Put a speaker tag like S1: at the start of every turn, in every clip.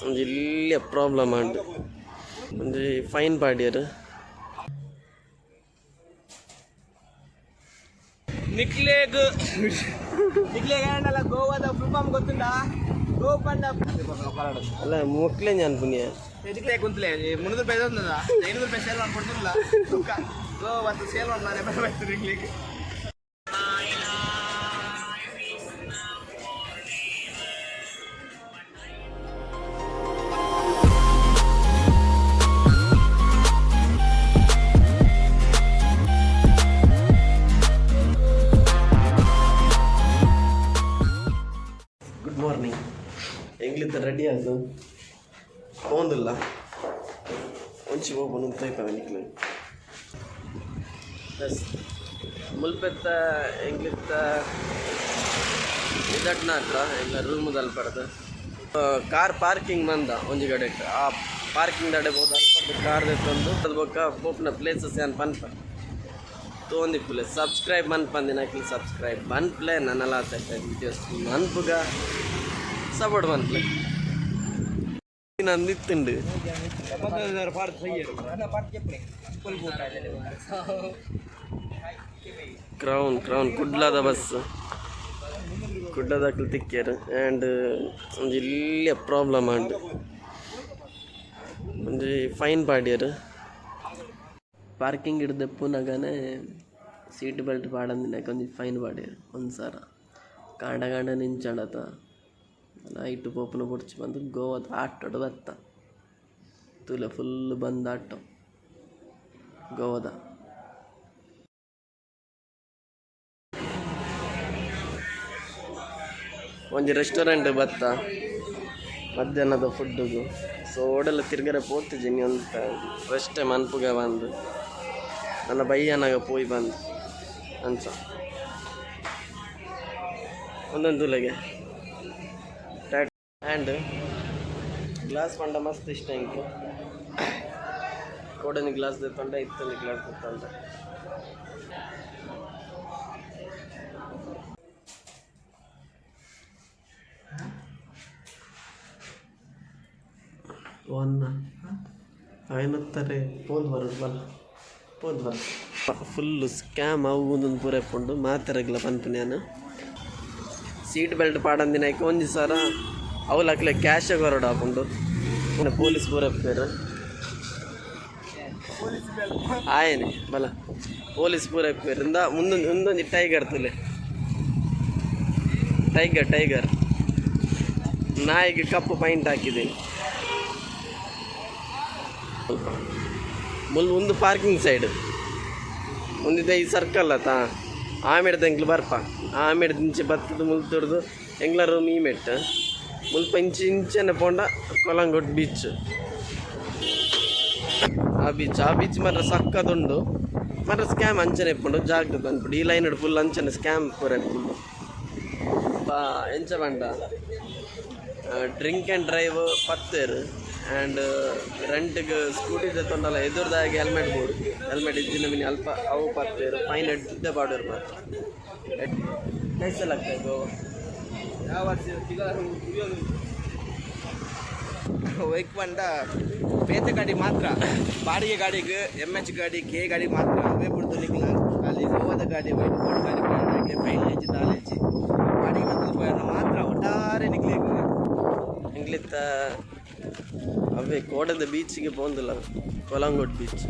S1: ಒಂಜಿ ಎಲ್ಯ ಪ್ರಾಬ್ಲಮ್ ಆಂಡ್. ಒಂಜಿ ಫೈನ್ ಪಾಡ್ಯೆರ್.
S2: ನಿಕ್ಲೆಗ್ ನಿಕ್ಲೆಗ್ ಆಂಡಲ ಗೋವಾದ ಫುಲ್ ಫಾರ್ಮ್ ಗೊತ್ತುಂಡಾ? ಗೋ ಪಂಡ
S1: ಅಲ್ಲ, ಮೊಕ್ಲೆ ಜ್ಞಾನ ಪುಣ್ಯ.
S2: ನಿಕ್ಲೆ ಕುಂತ್ಲೆ 300 ರೂಪಾಯಿ ಉಂದದ, 500 ರೂಪಾಯಿ ಸೇಲ್ ಮಾಡ್ಕೊಡ್ತಿಲ್ಲ. ಗೋವಾ ಸೇಲ್ ಮಾಡಿ ನಿಕ್ಲೆಗ್.
S1: Good morning. ಎಂಗ್ಲಿತ್ತ ರೆಡಿ ಆದು ಪೋಂದಿಲ್ಲ. ಒಂಚಿ ಪೋಪುನು ತೋಯ್ಪವೆ ನಿಕ್ಲೆ. ಬಸ್ ಮುಲ್ಪೆತ್ತ ಎಂಗ್ಲಿತ್ತ ಇದಟ್ನಾತ್ರ ಎಂಗ್ಲ ರೂಮ್ ದಲ್ಪಡ್ದು ಕಾರ್ ಪಾರ್ಕಿಂಗ್ ಮಂದ ಒಂಜಿ ಕಡೆಟ್. ಆ ಪಾರ್ಕಿಂಗ್ ದಡೆ ಪೋದು ಅಲ್ಪಡ್ದು ಕಾರ್ ದೆತ್ತೊಂದು, ಅದು ಬೊಕ್ಕ ಪೋಪುನ ಪ್ಲೇಸಸ್ ಯಾನ್ ಪನ್ಪ ತೋಂದಿಪ್ಪುಲೆ. ಸಬ್ಸ್ಕ್ರೈಬ್ ಮನ್ಪಂದಿನಕ್ಲು ಸಬ್ಸ್ಕ್ರೈಬ್ ಮನ್ಪ್ಲೆ. ನನಲಾತ ವೀಡಿಯೋಸ್ ಮನ್ಪುಗ ಸಪೋರ್ಟ್ ಮನ್ಪ್ಲೆ. ನಂದಿತ್ತುಂಡು. ಕ್ರೌನ್ ಕ್ರೌನ್ ಕುಡ್ಲದ ಬಸ್. ಕುಡ್ಲದಕ್ಲು ತಿಕ್ಕ್ಯೆರ್. ಆ್ಯಂಡ್ ಒಂಜಿ ಎಲ್ಯ ಪ್ರಾಬ್ಲಮ್ ಆಂಡ್. ಒಂಜಿ ಫೈನ್ ಪಾಡ್ಯೆರ್. ಪಾರ್ಕಿಂಗ್ ಡ್ ದೆಪ್ಪುನಗನೆ ಸೀಟ್ ಬೆಲ್ಟ್ ಪಾಡಂದಿನಕ್ ಒಂಜಿ ಫೈನ್ ಪಾಡ್ಯೆರ್ 1000. ಕಾಂಡೆ ಕಾಂಡೆ ಇಂಚಾಂಡತ ನೈಟ್ ಪೋಪುನ ಬೊಡ್ಚಿ ಪಂದ್ ಗೋವಾದ ಆಟೋಡು ಬತ್ತ. ತೂಲೆ, ಫುಲ್ ಬಂದ್ ಆಟೋ ಗೋವಾದ. ಒಂಜಿ ರೆಸ್ಟೋರೆಂಟ್ ಬತ್ತ ಮಧ್ಯಾಹ್ನದ ಫುಡ್ಡುಗು. ಸೊ ಓಡಲ ತಿರ್ಗರೆ ಪೋತುಜಿ ಒಂತ ರೆಸ್ಟ್ ಮನ್ಪುಗ ಬಂದು ನನ್ನ ಬೈಯನಾಗ ಪೋಯಿ ಬಂದು ಅಂಚ ಒಂದೊಂದು ತುಲೆಗೆ. ಆ್ಯಂಡ್ ಗ್ಲಾಸ್ ಪಂಡ ಮಸ್ತ್ ಇಷ್ಟ ಎಂಕ್. ಕೋಡನಿ ಗ್ಲಾಸ್ ದೆತ್ತೊಂಡ, ಇತ್ತೊಂಜಿ ಗ್ಲಾಸ್ ದೆತ್ತೊಂಡ. ಒನ್ನ ಐನತ್ತಾರೆ ಪೋದು ಬರೋದು ಬಲ ಪೋದು ಬರ. ಫುಲ್ ಸ್ಕ್ಯಾಮ್ ಅವು ಒಂದೊಂದು ಪೂರ ಇಪ್ಪುಂಡು. ಮಾತೆರೆಗ್ಲ ಪನ್ಪಿನ ಯಾನ್, ಸೀಟ್ ಬೆಲ್ಟ್ ಪಾಡಂದಿನೈಕ್ 1000. ಅವುಲು ಅಕ್ಲೆ ಕ್ಯಾಶ್ ಕೊರೊಡು ಆಪುಂಡು. ಪೊಲೀಸ್ ಪೂರ ಇಪ್ಪುವೆರ್. ಆಯನೆ ಬಲ, ಪೊಲೀಸ್ ಪೂರ ಇಪ್ಪುವೆರ್. ಇಂದ ಮುಂದೊಂದು ಉಂದೊಂಜಿ ಟೈಗರ್ ತೂಲೆ, ಟೈಗರ್ ಟೈಗರ್. ನಾಯಿಗೆ ಕಪ್ಪು ಪೈಂಟ್ ಹಾಕಿದ್ದೀನಿ ಸ್ವಲ್ಪ. ಮುಲ್ ಒಂದು ಪಾರ್ಕಿಂಗ್ ಸೈಡ್ ಒಂದಿದೆ. ಈ ಸರ್ಕಲ್ ಅತ್ತ ಆಮೇಡ್ದ ಎಂಕ್ಲು ಬರ್ಪ. ಆಮೇಡ್ದ ಇಂಚೆ ಬತ್ತದ ಮುಲ್ತುರ್ದು ಎಂಗ್ಲ ರೂಮ್ ಈ ಮೆಟ್. ಮುಲ್ಪ ಇಂಚೆ ಇಂಚನೆ ಪೋಂಡ ಕೊಲಂಗೋಟ್ ಬೀಚ್. ಆ ಬೀಚ್, ಆ ಬೀಚ್ ಮಾತ್ರ ಸಕ್ಕದುಂಡು ಮಾತ್ರ. ಸ್ಕ್ಯಾಮ್ ಅಂಚನೆ ಇಪ್ಪುಂಡು, ಜಾಗ್ರತೆ ಅನ್ಪುಂಡು. ಈ ಲೈನ್ ಫುಲ್ ಅಂಚನೆ ಸ್ಕ್ಯಾಮ್ ಪೂರ ಇಪ್ಪುಂಡು. ಎಂಚ ಪಂಡ, ಡ್ರಿಂಕ್ ಆ್ಯಂಡ್ ಡ್ರೈವ್ ಪತ್ತೇರು. ಆ್ಯಂಡ್ ರೆಂಟ್ಗೆ ಸ್ಕೂಟಿ ದೆತ್ತೊಂಡಲ ಎದುರ್ದಾಗೆ ಹೆಲ್ಮೆಟ್ ಬೋಡು. ಹೆಲ್ಮೆಟ್ ಇಜ್ಜಿನ ಮಿನಿ ಅಲ್ಪ ಅವು ಪತ್ತೇರು, ಫೈನ್ ಎಡ್ಡೆ ಪಾಡೋರು ಮಾತ್ರ. ಕೈಸಲ್ ಆಗ್ತದೆ ಗೋವಾ.
S2: ಯಾವ ಬೈಕ್ ಪಂಡ ಬೇತೆ ಗಾಡಿ ಮಾತ್ರ, ಬಾಡಿಗೆ ಗಾಡಿಗೆ, ಎಮ್ ಎಚ್ ಗಾಡಿ, ಕೆ ಗಾಡಿ ಮಾತ್ರ ಅವೇ ಬುಡ್ದು. ನಿಕ್ಲ ಅಲ್ಲಿ ಗೋವಾದ ಗಾಡಿ, ವೈಟ್ ಬೋರ್ಡ್ ಗಾಡಿ ಫೈನ್ ಹೆಚ್ಚಿ ದಾಲ ಹೆಚ್ಚಿ. ಬಾಡಿಗೆ ಮಾತ್ರ ಪೋಯನ ಮಾತ್ರ ಒಟ್ಟಾರೆ ನಿಕ್ಲೆಗ್.
S1: ಎಂಕ್ಲಿತ್ತ ಅವೇ ಕೋಡದ ಬೀಚಿಗೆ ಪೋಂದಿಲ್ಲ, ಕೊಲಂಗೋಟ್ ಬೀಚ್.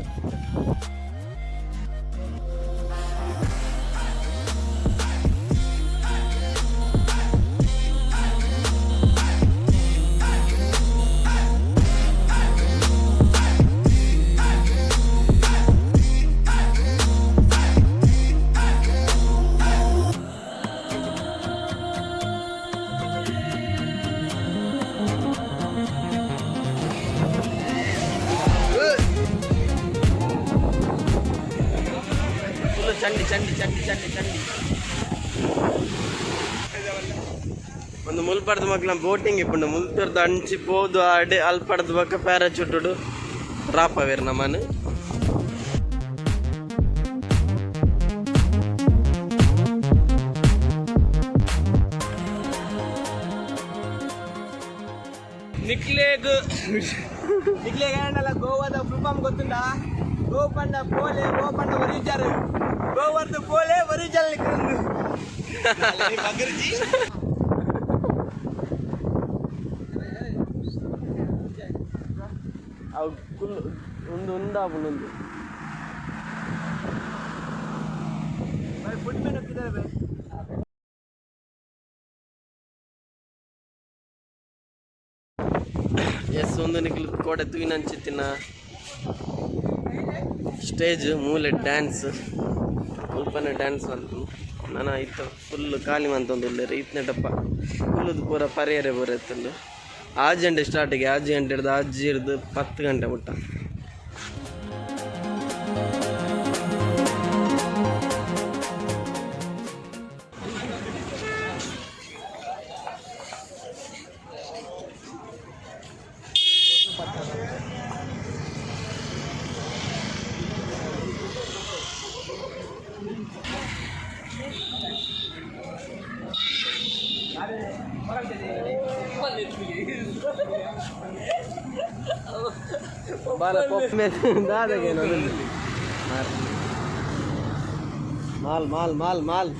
S1: ಫುಲ್ ಚಂಡಿ ಚಂಡಿ ಚಂಡಿ ಚಂಡಿ ಚಂಡಿ. ಒಂದು ಮುಲ್ಪಡ್ದ ಮಕ್ಳ ಬೋಟಿಂಗ್ ಇಪ್ಪುಂಡು. ಮುಲ್ತುರ್ದು ಅಂಚಿ ಪೋದು ಆಡೆ ಅಲ್ಪಡ್ದ ಬೊಕ್ಕ ಪ್ಯಾರಾಚೂಟುಡು ರಾಪವೇರ್ ನಮನ್.
S2: ನಿಕ್ಲೇಗ್ ನಿಕ್ಲೇಗ್ ಏನಲ್ಲ ಗೋವಾದ ಫುಲ್ ಫಾರ್ಮ್ ಗೊತ್ತುಂಡ? ಗೋ ಪಂಡ ಪೋಲೆ, ಗೋ ಪಂಡ ಒರಿಜಾರ್, ಗೋವರ್ದು ಪೋಲೆ ಒರಿಜಲ್. ಬಗರ್ಜಿ.
S1: ಅವು ಕುಲ್ ಒಂದು ಉಂದಾಪುಂಡು ಒಂದು.
S2: ಫುಡ್ ಮೆನು ಕಿದ್ದಾರೆ ಬೈ?
S1: ಎಸ್, ಒಂದು ನಿಕ್ಲು ಕೋಟೆ ತೂಯಿನಂಚಿತ್ತಿನ ಸ್ಟೇಜ್ ಮೂಲೆ ಡ್ಯಾನ್ಸ್, ಮುಲ್ಪನೆ ಡ್ಯಾನ್ಸ್ ಬಂತು. ನನ ಇತ್ತ ಫುಲ್ ಖಾಲಿ ಮಂತೊಂದುಲ್ಲೆರ್. ಇತ್ನೆಟಪ್ಪ ಕುಲ್ಲುದು ಪೂರ ಪರಿಯರೆ ಪೂರ ಇತ್ತುಂಡು. 6 ಗಂಟೆ ಸ್ಟಾರ್ಟಿಗೆ, 6 ಗಂಟೆ ಹಿಡ್ದು 6 ಹಿಡ್ದು 10 ಗಂಟೆ ಮುಟ್ಟ. ಬಾಲ ಪೊಪ್ಪೆ ದಾದಾಗೇನು? Mall mall mall mall.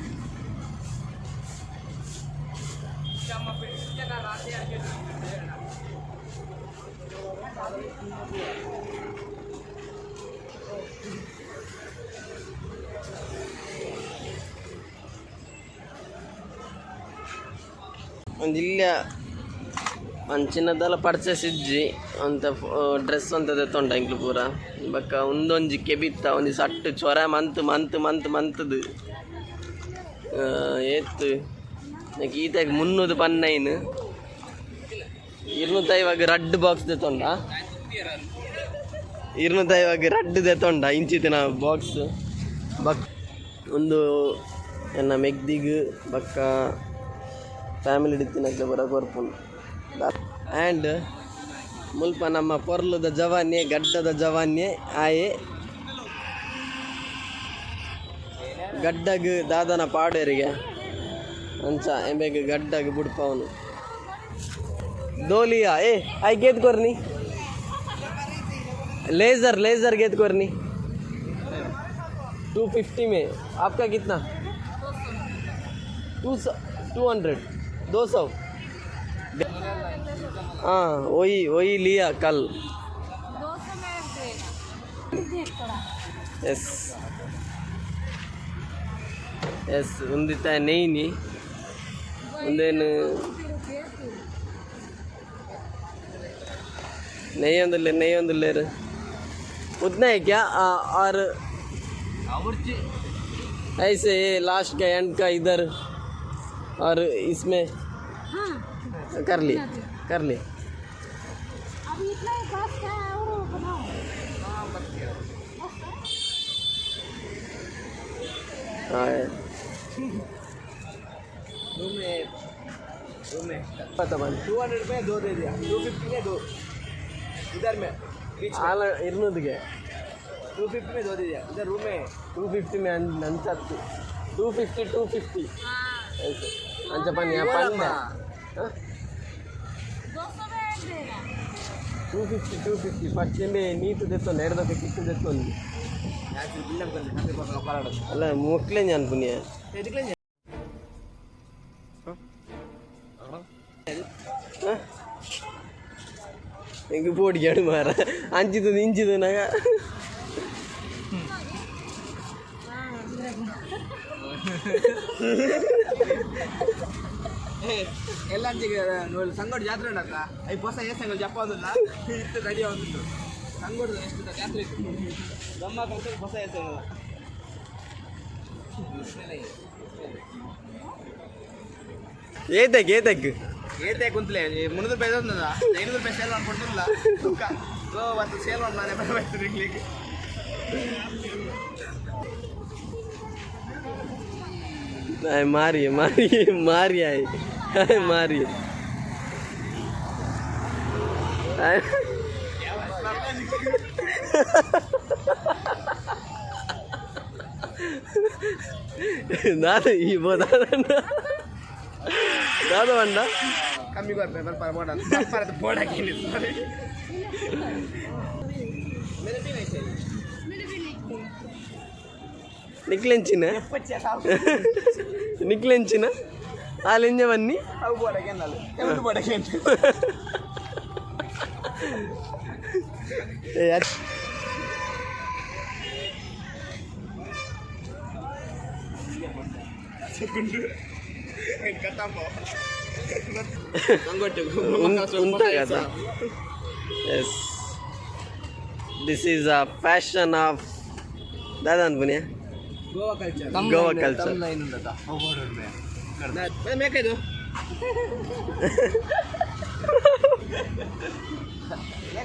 S1: ಒಂದು ಇಲ್ಲ ಅಂಚಿನದಲ ಪರ್ಚೇಸ್ ಇಜ್ಜಿ ಅಂತ. ಡ್ರೆಸ್ ಅಂತ ದೆತ್ತೊಂಡ ಎಂಕ್ಲು ಪೂರ. ಬೊಕ್ಕ ಉಂದೊಂಜಿ ಕೆಬಿತ್ತ ಒಂಜಿ ಸಟ್ಟು ಚೊರ ಮಂತ್ ಮಂತ್ ಮಂತ್ ಮಂತದು ಏತ್ ಈತೆಗ್ 315, 250 ರಡ್ಡ್ ಬಾಕ್ಸ್ ದೆತ್ತೊಂಡ. 250 ರಡ್ಡ್ ದೆತ್ತೊಂಡ ಇಂಚಿತ್ತಿನ ಬಾಕ್ಸ್. ಬಕ್ ಒಂದು ಎನ್ನ ಮೆಗ್ದಿಗ್ ಬೊಕ್ಕ ಫ್ಯಾಮಿಲಿ ಇತ್ತಿನಕ್ಲೆ ಪೂರ ಕೊರ್ಪುಂಡು. ಆ್ಯಂಡ್ ಮುಲ್ಪ ನಮ್ಮ ಪೊರ್ಲುದ ಜವಾನ್ಯೆ, ಗಡ್ಡದ ಜವಾನ್ಯೆ ಆಯೆ. ಗಡ್ಡಗ್ ದಾದನ ಪಾಡೇರಿಗೆ ಅಂಚ ಎಂಬೆಗ್ ಗಡ್ಡಗ್ ಬುಡ್ಪವನು ದೋಲಿಯಾ. ಏ I ಗೇತ್ ಕೊರ್ನಿ लेजर, लेजर गेत करनी 250 में. आपका कितना? 200, 200. हाँ, वही वही लिया कल.
S3: 200 में देगा थोड़ा.
S1: ಎಸ್ ಎಸ್, ಉಂದಿತ್ತ ನೆಯ್ನಿ ಉಂದೇನು? ನೆಯ್ಯೊಂದುಲ್ಲೆ, ನೆಯ್ಯೊಂದುಲ್ಲೇರು. उतना है क्या? और ऐसे ये लास्ट का एंड का इधर और इसमें
S3: हाँ.
S1: कर लिए, कर लिए.
S3: अभी इतना ही बस का है और बनाओ.
S1: हाँ.
S2: रूम में, रूम में.
S1: पता बंद.
S2: 200 में दो दे दिया, 250 में दो इधर में बीच.
S1: ಆಲ ಇರ್ನೂದಿಗೆ.
S2: 250 में दो दे दिया इधर रूम में.
S1: 250 में ಅಂಚತ್ತು 250, 250 ಅಂಚ ಪನ್ನಿ ಪಂಡ.
S3: 200 में एक देगा.
S1: 250, 250. ಫಸ್ಟ್ ಎಂಬೆ ನೀತು ದೆತ್ತೊಂದು ಎಡ್ದೊಕ ಕಿತ್ತು ದೆತ್ತೊಂದು. ಅಲ್ಲ, ಮೊಕ್ಲೆ ഞാൻ ಪುಣ್ಯ.
S2: ಎದಕ್ಕೆ?
S1: ಎಂಕ್ ಪೋಡಿಗಾಡು ಮಾರ ಅಂಚಿದ ಇಂಚಿದ ನಾಗ.
S2: ಎಲ್ಲ ಸಂಗೋಡು ಜಾತ್ರೆ ಉಂಡತ್ತ. I ಹೊಸ ಏ ಸಂಗೋಡು ಜಪ್ಪ ಒಂದಿಲ್ಲ ಇತ್ತು, ರೆಡಿ ಒಂದಿತ್ತು. ಸಂಗೋಡು ಎಷ್ಟು ಜಾತ್ರೆ ಇತ್ತು ನಮ್ಮ ಕಲ್ಚರ್. ಹೊಸ ಏ ಸಂಗಡ.
S1: ಏತಕ್ ಏತಕ್?
S2: ಏತೆ ಕುಂತ್ಲೆ 300 ರೂಪಾಯಿ ఉందా? 500 ರೂಪಾಯಿ ಸೇಲ್ ಮಾಡ್ಕೊಡ್ತಿಲ್ಲ. ಗೋ ಮತ್ತು ಸೇಲ್ ಮಾಡಿ ನಾನೇ ಬರ್ಬೇಕು.
S1: ಮಾರಿಯೇ ಮಾರಿಯೇ ಮಾರಿಯೇ ಮಾರಿಯೇ. ದಾದ ಈ ದಾದ ದಾದ ಬಂಡ.
S2: ಕಮ್ಮಿ ಬರ್ಪೆ ಬರ್ಪ ಬೋಡ ಬರ್ಪಾರದ ಬೋಡಾಕಿನಿ ಸಾರಿ.
S1: ನಿಕ್ಲೆಂಚಿನ ನಿಕ್ಲೆಂಚಿನ ಆಲೆಂಜವನ್ನಿ.
S2: ಅವು ಬೋಡಾಕೆನ್ನಲ್ಲ ಎಂಟು ಬೋಡಾಕೆ.
S1: ಉಂಟಾಗದ. Yes, this is a fashion of ದಾದ ಅನ್ಪುನಿಯ.
S2: ಗೋವಾ ಕಲ್ಚರ್.
S1: ಗೋವಾ ಕಲ್ಚರ್.
S2: ಮೇಕೈದು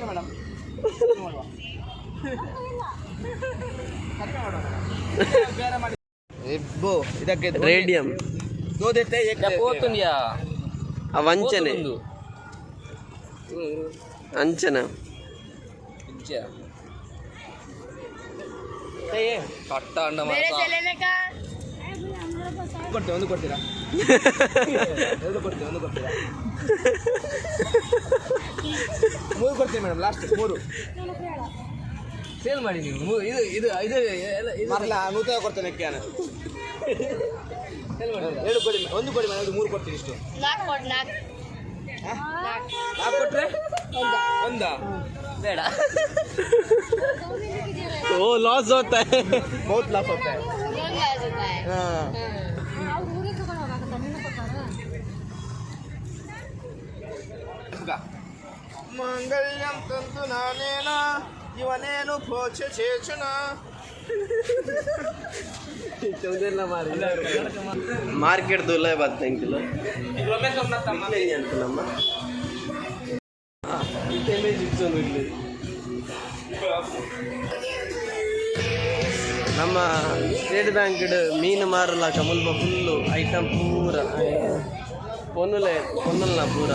S2: ಮೇಡಮ್, ಬೇರೆ ಮಾಡಿ ಇಬ್ಬು ಇದಕ್ಕೆ.
S1: ರೇಡಿಯಂ.
S2: ದೋದೆತ್ತೆ.
S4: ಪೋತುಂಡ್ಯಾ.
S1: ಆ ವಂಚನೆ ಅಂಚನ.
S4: ಕಟ್ಟ ಅಂಡ.
S2: ಕೊಡ್ತೇವೆ, ಒಂದು ಕೊಡ್ತೀರಾ? ಎರಡು ಕೊಡ್ತೇವೆ, ಒಂದು ಕೊಡ್ತೀರಾ? ಮೂರು ಕೊಡ್ತೀವಿ ಮೇಡಮ್, ಲಾಸ್ಟ್ ಮೂರು.
S4: ಸೇಲ್ ಮಾಡಿ ನೀವು ಇದು ಇದು ಇದು ಎಲ್ಲ ಇದು.
S2: ಮರಲ ನೂತನ ಕೊಡ್ತೇನೆ ನಾನು.
S4: ಸೇಲ್ ಮಾಡಿ.
S2: ಎರಡು ಕೊಡಿ, ಒಂದು ಕೊಡಿ ಮೇಡಮ್, ಮೂರು ಕೊಡ್ತೀನಿ ಇಷ್ಟು.
S3: ನಾಲ್ಕು ಕೊಡು, ನಾಲ್ಕು.
S2: ನಾಲ್ಕು ಕೊಟ್ರೆ ಒಂದಾ?
S4: ಬೇಡ.
S1: ಓ, ಲಾಸ್ ಹೋಗ್ತಾ.
S2: ಬಹುತ್ ಲಾಸ್ ಹೋಗ್ತಾ. ಹಾಂ.
S3: ಅವ್ರು ಊರಿಗೆ ತಗೊಂಡು ಹೋಗಾಕ ನಿನ್ನ ಕೊಟ್ಟಾರ.
S2: ಮಾಂಗಲ್ಯಂ ತಂತು ನಾನೇನ ಇವನೇನು ಭೋಚ ಚೇಚನ.
S1: ಮಾರ್ಕೆಟ್ ದುಲ್ಲ ಬತ್ತಂಕಿಲ್ಲ ಅಂತನಮ್ಮ. ಇಲ್ಲಿ ನಮ್ಮ ಸ್ಟೇಟ್ ಬ್ಯಾಂಕ್ ಮೀನು ಮಾರಲಾಕ ಮುಲ್ಪ ಫುಲ್ಲು ಐಟಮ್ ಪೂರ ಪೊನ್ನುಲೆ ಪೊನ್ನುಲ್ನ ಪೂರ.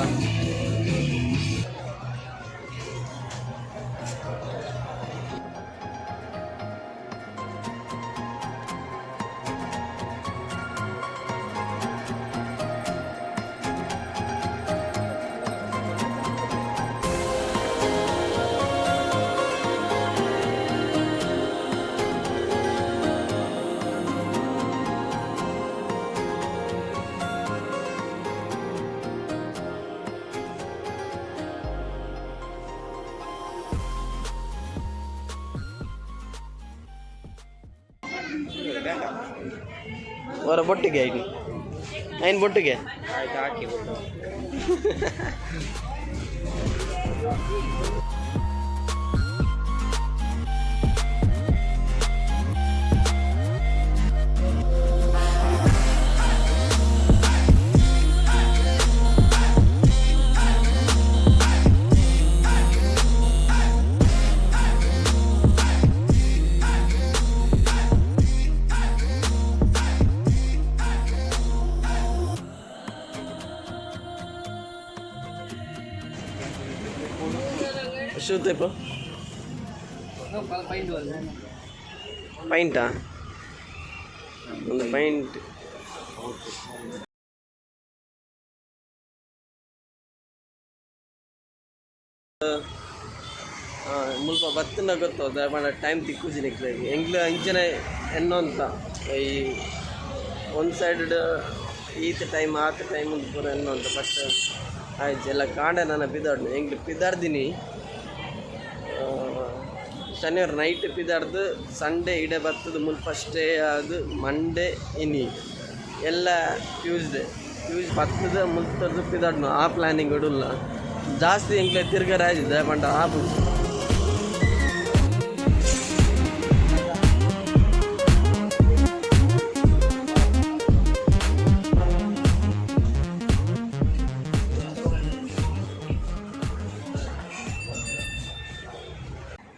S1: ಅವರ ಬೊಟ್ಟಿಗೆ ಐನು ಐನ್ ಬೊಟ್ಟಿಗೆ.
S4: ಆಯ್ತು, ಹಾಕಿ.
S1: ಎಷ್ಟು ಪೈಂಟಾ? ಒಂದು ಪೈಂಟ್. ಮುಲ್ಪ ಬತ್ತಿನ ಗೊತ್ತು ಪಂಡ ಟೈಮ್ ತಿಕ್ಕುಜಿ ನಿಕ್ಲೆಗ್. ಎಂಕ್ಲು ಇಂಚನೆ ಎನ್ನೊಂತ ಈ ಒಂದು ಸೈಡ್ ಈತ ಟೈಮ್ ಆತ ಟೈಮ್ ಪೂರ ಎನ್ನೊಂತ. ಫಸ್ಟ್ ಆಯ್ತು, ಎಲ್ಲ ಕಾಂಡೆ ನಾನು ಪಿದಾಡ್ನು. ಎಂಕ್ಲು ಪಿದಾಡ್ದಿನಿ ಶನಿವಾರ ನೈಟ್ ಪಿದಾಡ್ದು ಸಂಡೇ ಇಡೆ ಬತ್ತದ. ಮುಲ್ಪ ಸ್ಟೇ ಅದು ಮಂಡೇ ಇನಿ ಎಲ್ಲ ಟ್ಯೂಸ್ಡೇ ಟ್ಯೂಸ್ ಬತ್ತದ ಮುಲ್ತದ್ದು ಪಿದಾಡ್ನು. ಆ ಪ್ಲ್ಯಾನಿಂಗ್ ಇಡುಲ್ಲ ಜಾಸ್ತಿ. ಎಂಕ್ಲೆ ತಿರ್ಗರ ಆಯ್ತಿದೆ ಪಂಡ ಆಪುಜಿ.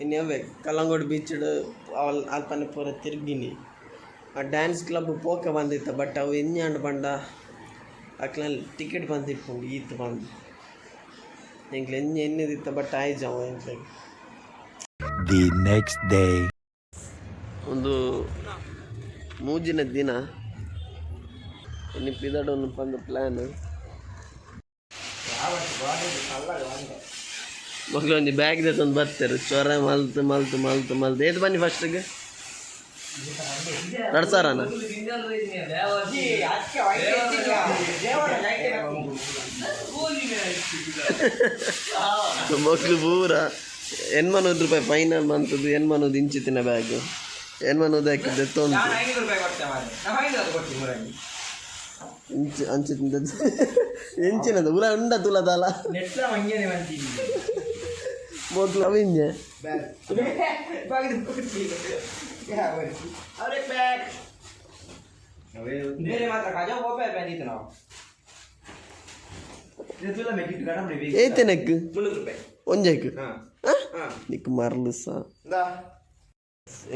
S1: ಇನ್ನು ಅವೇ ಕಲ್ಲಂಗೋಡು ಬೀಚ್ ಅವಲ್ ಅಲ್ಪನೆ ಪೂರ ತಿರ್ಗಿನಿ. ಆ ಡ್ಯಾನ್ಸ್ ಕ್ಲಬ್ ಪೋಕ ಬಂದಿತ್ತ, ಬಟ್ ಅವು ಎಂಜಾಂಡ್ ಪಂಡ ಅಕ್ಲಲ್ಲಿ ಟಿಕೆಟ್ ಬಂದಿಪ್ಪುಂಡು ಈತ್ ಬಂದು. ಎಂಕ್ಲೆ ಎಂಜ ಎನ್ನೆದಿತ್ತ, ಬಟ್ ಆಯ್ಜ ಅವ ಎಂಕ್ಲೆಗ್.
S5: The next day.
S1: ಒಂದು ಮೂಜಿನ ದಿನ ಇನ್ನು ಪಿದಡೊಂದು ಪಂದು ಪ್ಲ್ಯಾನ್. ಮಕ್ಳು ಒಂಜಿ ಬ್ಯಾಗ್ ದೆತ್ತೊಂದು ಬರ್ತಾರೆ ಚೊರ ಮಲ್ತ್ ಮಲ್ತ್ ಮಲ್ತ್ ಮಲ್ತ್ ಏತ್ ಬನ್ನಿ ಫಸ್ಟ್ಗೆ ರಡ್ ಸಾವಿರನ. ಮಕ್ಳು ಪೂರ ಎನ್ಮನೂರು ರೂಪಾಯಿ ಫೈನಲ್ ಮಂತದ್ದು ಎನ್ಮನೂದು ಇಂಚಿತ್ತಿನ ಬ್ಯಾಗ್ ಎನ್ಮನೂದು ಹಾಕಿ ದೆತ್ತೊಂದು
S4: 500 ರೂಪಾಯಿ ಕೊಡ್ತೇನೆ ಮಾರ್ರೆ. ನಾವು 500 ಕೊಡ್ತೀವಿ ಮುರಂಗಿ.
S1: ಇಂಚು ಅಂಚಿತ್ತಿನ ಇಂಚಿನದು ಉಲ ಉಂಡ ತುಲ ತಾಲ.
S4: ನೆಟ್ಲ ಮಂಗೇನೆ ಮಂತೀನಿ.
S1: ಮೊದ್ಲು ಅವಿಂಜೆ.
S2: ಅವ್ರೆ ಬ್ಯಾಗ್.
S4: ಬೇರೆ ಮಾತ್ರ ಕಜ ಓಪೆ ಬಂದಿತ್ತು ನಾವು.
S1: ಏತೆನಕ್?
S2: 300 ರೂಪಾಯಿ.
S1: ಒಂಜೆಕ್?
S2: ಹಾಂ ಹಾಂ.
S1: ನಿಕ್ ಮರ್ಲು ಸಾ.
S2: ಇಂದಾ.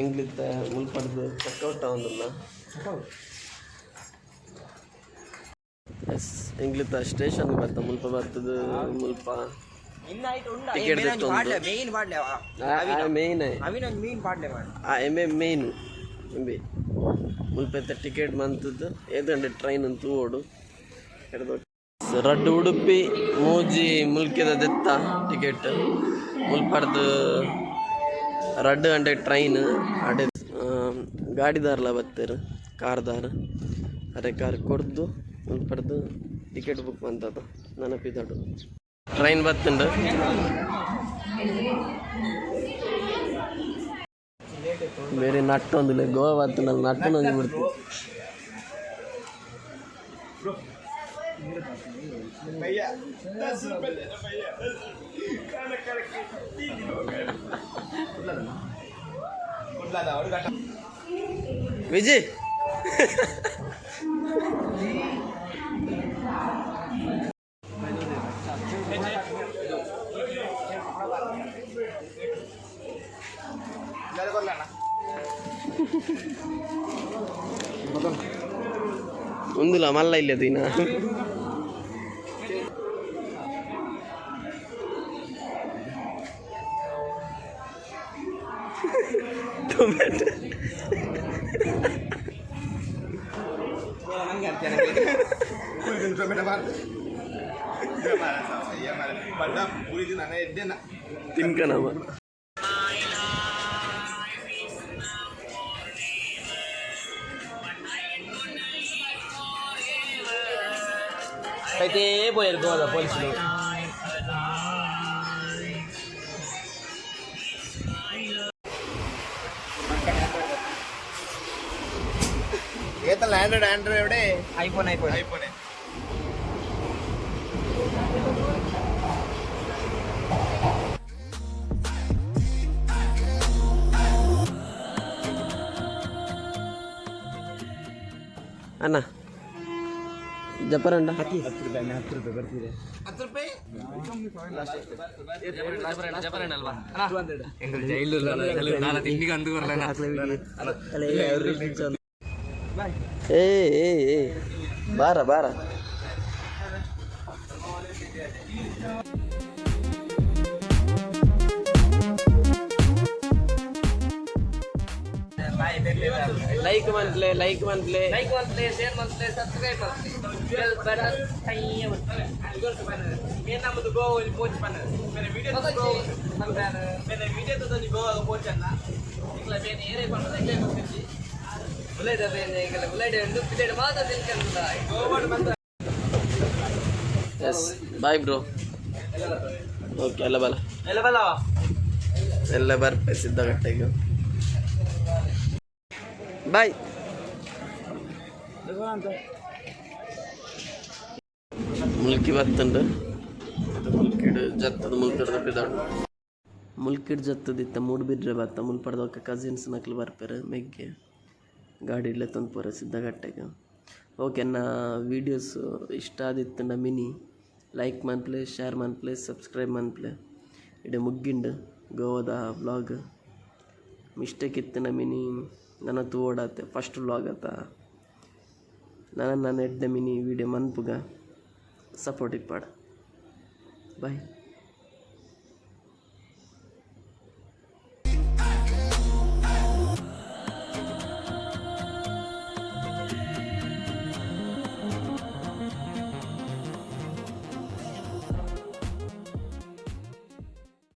S1: ಎಂಗ್ಲಿತ್ತ ಮುಲ್ಪಡ್ದು ಚೆಕ್ಔಟ್ ಆವೊಂದುಲ್ಲ. ಎಸ್, ಎಂಗ್ಲಿತ್ತ ಸ್ಟೇಷನ್ ಬತ್ತ ಮುಲ್ಪ ಬರ್ತದ ಮುಲ್ಪ ಟಿಕೆಟ್ ದೆತ್ತೊಂದು.
S4: ಮೇನ್ ಪಾಡ್ಲೆ.
S1: ಮೇನ್.
S4: ಅವಿನ ಮೀನ್ ಪಾಡ್ಲೆ ಮಾಡಿ.
S1: ಆ ಎಮ್ ಎ ಮೇನ್ ಎಂಬಿ ಮುಲ್ಪ ಇತ್ತ ಟಿಕೆಟ್ ಮಂತದ್ದು ಏತಂಡೆ ಟ್ರೈನ್ ತೂವೊಡು. ರಡ್ಡ್ ಉಡುಪಿ ಮೂಜಿ ಮುಲ್ಕೆದ ದೆತ್ತ ಟಿಕೆಟ್. ಮುಲ್ಪಡ್ದು 2 ಗಂಟೆ ಟ್ರೈನ್ ಅಡೆ. ಗಾಡಿದಾರ್ಲ ಬತ್ತೆರ್, ಕಾರ್ದಾರ್. ಅರೆ ಕಾರ್ ಕೊರ್ದು ಮುಲ್ಪಡ್ದು ಟಿಕೆಟ್ ಬುಕ್ ಮಂತದ ನೆನಪಿದಡು. ಟ್ರೈನ್ ಬತ್ತುಂಡು. ಬೇರೆ ನಟ್ಟೊಂದಿಲ್ಲ ಗೋವಾ ಬತ್ತುಂಡಲ್ಲ ನಟ್ಟೊಂದು ಬಿಡ್ತು. ವಿಜಯ್. ಉಂದುಲ ಮಲ್ಲ ಇಲ್ಲ ದಿನ. ಟೊಮೆಟೊ.
S2: ಟೊಮೆಟೊ ಬಾರ್ದು ಪೂರಿ ನಾನು ಎದ್ದೇನ.
S1: ತಿನ್ಕನವ.
S4: అయితే పోయారు గోవా పోలీసులు.
S2: ಏತಲ್ಲ ಆಂಡ್ರಾಯ್ಡ್ ಆಂಡ್ರಾಯ್ಡ್ ಎവിടെ?
S4: IPhone iPhone.
S2: ಐಫೋನ್.
S1: ಅಣ್ಣ ಜಪರಂಡ.
S2: 10 ರೂಪಾಯಿ.
S1: ಏ ಏ ಏ, ಬಾರ ಬಾರ. ಲೈಕ್ ಮಂತ್ಲೆ, ಲೈಕ್ ಮಂತ್ಲೆ.
S4: ಲೈಕ್ ಮಂತ್ಲೆ, ಶೇರ್ ಮಂತ್ಲೆ, ಸಬ್ಸ್ಕ್ರೈಬ್ ಮಂತ್ಲೆ, ಬೆಲ್ ಬಟನ್.
S2: ಮೇನ್ ನಮ್ಮದು ಗೋವಾ ಪೋಚ್ ಪನ್ನ ಬೇರೆ ವಿಡಿಯೋ ಬೇರೆ ವಿಡಿಯೋ ತಗೊಂಡು ಗೋವಾ ಪೋಚ್ ಅನ್ನ ಇಕ್ಲ ಬೇರೆ ಏರೇ ಪನ್ನ ಇಲ್ಲೇ ಗೊತ್ತಿದ್ದಿ.
S4: ಬುಲೆಟ್ ಬೇನೆ ಎಂಗಲ ಬುಲೆಟ್ ಉಂಡು ಬುಲೆಟ್ ಮಾತ್ರ ತಿನ್ಕಂತ.
S2: ಗೋವಾ ಬಂದ.
S1: S, bye bro. ಓಕೆ, ಎಲ್ಲ ಬಲ.
S2: ಎಲ್ಲ ಬಲವಾ.
S1: ಎಲ್ಲ ಬರ್ಪೆ ಸಿದ್ಧಗಟ್ಟೆಗೆ. ಬಾಯ್. ಮುಲ್ಕಿ ಬತ್ತುಂಡು. ಇದು ಮುಲ್ಕಿಡ್ ಜತ್ತದ ಮುಲ್ಕಿಡ್ ಪಿದಾಡು. ಮುಲ್ಕಿಡ್ ಜತ್ತದಿತ್ತ ಮೂಡುಬಿದ್ರೆ ಬತ್ತ ಮುಲ್ಪಡ್ದೊಕ್ಕ ಕಸಿನ್ಸ್ ನಕ್ಲು ಬರ್ಪೆರ್ ಮೆಗ್ಗೆ ಗಾಡಿ ಲೆತ್ತೊಂದು ಪೋರೆ ಸಿದ್ಧಗಟ್ಟೆಗ್. ಓಕೆ, ಎನ್ನ ವೀಡಿಯೋಸ್ ಇಷ್ಟ ಆದಿತ್ತುಂಡ ಮಿನಿ ಲೈಕ್ ಮನ್ಪುಲೆ, ಶೇರ್ ಮನ್ಪುಲೆ, ಸಬ್ಸ್ಕ್ರೈಬ್ ಮನ್ಪುಲೆ. ಇಡೆ ಮುಗ್ಗಿಂಡು ಗೋವಾದ ವ್ಲಾಗ್. ಮಿಸ್ಟೇಕ್ ಇತ್ತಿನ ಮಿನಿ ನನ ತೂವೊಡಾತೆ. ಫಸ್ಟ್ ವ್ಲಾಗ್ ಅತ. ನನ ನಾನು ಎಡ್ಡೆ ಮಿನಿ ವೀಡಿಯೋ ಮನ್ಪುಗ. ಸಪೋರ್ಟ್ ಇಪ್ಪಡ್. ಬಾಯ್.